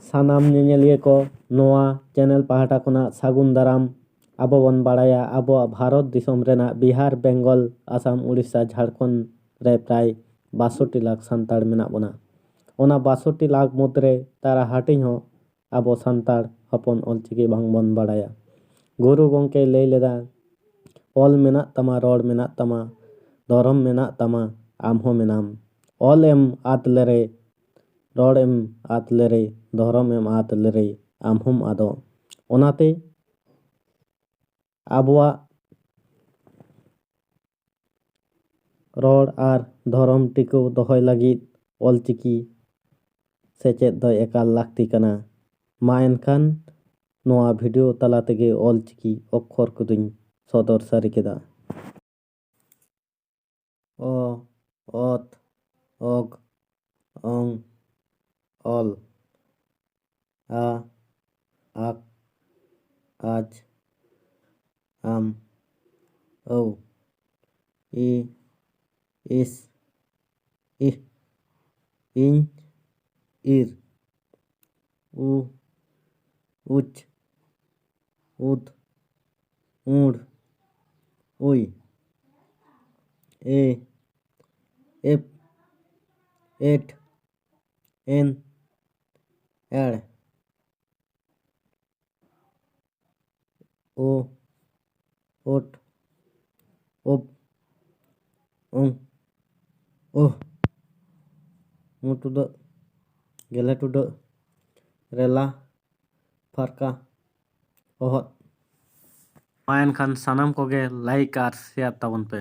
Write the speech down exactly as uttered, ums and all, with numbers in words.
ᱥᱟᱱᱟᱢ ᱧᱮᱧᱮᱞᱤᱭᱟᱹ ᱠᱚ, ᱱᱚᱣᱟ ᱪᱮᱱᱮᱞ ᱯᱟᱦᱴᱟ ᱠᱷᱚᱱᱟᱜ ᱥᱟᱹᱜᱩᱱ ᱫᱟᱨᱟᱢ᱾ ᱟᱵᱚ ᱵᱚᱱ ᱵᱟᱲᱟᱭᱟ, ᱟᱵᱚᱣᱟᱜ ᱵᱷᱟᱨᱚᱛ ᱫᱤᱥᱚᱢ ᱨᱮᱱᱟᱜ ᱵᱤᱦᱟᱨ, ᱵᱮᱝᱜᱚᱞ, ᱟᱥᱟᱢ, ᱩᱲᱤᱥᱥᱟ, ᱡᱷᱟᱲᱠᱷᱚᱸᱰ ᱨᱮ ᱯᱨᱟᱭ ᱵᱟᱥᱚᱴᱴᱤ ᱞᱟᱠᱷ ᱥᱟᱱᱛᱟᱲ ᱢᱮᱱᱟᱜ ᱵᱚᱱᱟ᱾ ᱚᱱᱟ ᱵᱟᱥᱚᱴᱴᱤ ᱞᱟᱠᱷ ᱢᱩᱫᱽᱨᱮ ᱛᱟᱨᱟ ᱦᱟᱹᱴᱤᱧ ᱦᱚᱸ ᱟᱵᱚ ᱥᱟᱱᱛᱟᱲ ᱦᱚᱯᱚᱱ ᱚᱞᱪᱤᱠᱤ ᱵᱟᱝ ᱵᱚᱱ ᱵᱟᱲᱟᱭᱟ᱾ ᱜᱩᱨᱩ ᱜᱚᱢᱠᱮᱭ ᱞᱟᱹᱭ ᱞᱮᱫᱟ, "ᱚᱞ ᱢᱮᱱᱟᱜ ᱛᱟᱢᱟ, ᱨᱚᱲ ᱢᱮᱱᱟᱜ ᱛᱟᱢᱟ, ᱫᱷᱚᱨᱚᱢ ᱢᱮᱱᱟᱜ ᱛᱟᱢᱟ, ᱟᱢ ᱦᱚᱸ ᱢᱮᱱᱟᱢ᱾ ᱚᱞ ᱮᱢ ᱟᱫ ᱞᱮᱨᱮ, ᱨᱚᱲ ᱮᱢ ᱟᱫ ᱞᱮᱨᱮ, ᱫᱷᱚᱨᱚᱢ ᱮᱢ ᱟᱫ ᱞᱮᱨᱮ, ᱟᱢ ᱦᱚᱸᱢ ᱟᱫᱚᱜ᱾" ᱚᱱᱟᱛᱮ ᱟᱵᱚᱣᱟᱜ ᱨᱚᱲ ᱟᱨ ᱫᱷᱚᱨᱚᱢ ᱴᱤᱠᱟᱹᱣ ᱫᱚᱦᱚᱭ ᱞᱟᱹᱜᱤᱫ ᱚᱞᱪᱤᱠᱤ ᱥᱮᱪᱮᱫ ᱫᱚ ᱮᱠᱟᱞ ᱞᱟᱹᱠᱛᱤ ᱠᱟᱱᱟ᱾ ᱢᱟ ᱮᱱᱠᱷᱟᱱ ᱱᱚᱣᱟ ᱵᱷᱤᱰᱤᱭᱳ ᱛᱟᱞᱟ ᱛᱮᱜᱮ ᱚᱞᱪᱤᱠᱤ ᱚᱠᱠᱷᱚᱨ ᱠᱚᱫᱚᱧ ᱥᱚᱫᱚᱨ ᱥᱟᱹᱨᱤ ᱠᱮᱫᱟ᱾ ᱚ, ᱚᱛ, ᱚᱜ, ᱚᱝ, ᱚᱞ, ᱟ, ᱟᱠ, ᱟᱡ, ᱟᱢ, ᱟᱹᱣ, ᱤ, ᱤᱥ, ᱤᱦ, ᱤᱧ, ᱤᱨ, ᱩ, ᱩᱪ, ᱩᱫ, ᱩᱲ, ᱩᱭ, ᱮ, ᱮᱯ, ᱮᱴ, ᱮᱱ, ᱮᱲ, ᱳ, ᱳᱴ, ᱳᱯ, ᱳᱝ, ᱳᱦ, ᱢᱩ ᱴᱩᱰᱟᱹᱜ, ᱜᱮᱞᱮ ᱴᱩᱰᱟᱹᱜ, ᱨᱮᱞᱟ, ᱯᱷᱟᱨᱠᱟ, ᱚᱦᱚᱫ᱾ ᱢᱟ ᱮᱱᱠᱷᱟᱱ ᱥᱟᱱᱟᱢ ᱠᱚᱜᱮ ᱞᱟᱭᱤᱠ ᱟᱨ ᱥᱮᱭᱟᱨ ᱛᱟᱵᱚᱱ ᱯᱮ᱾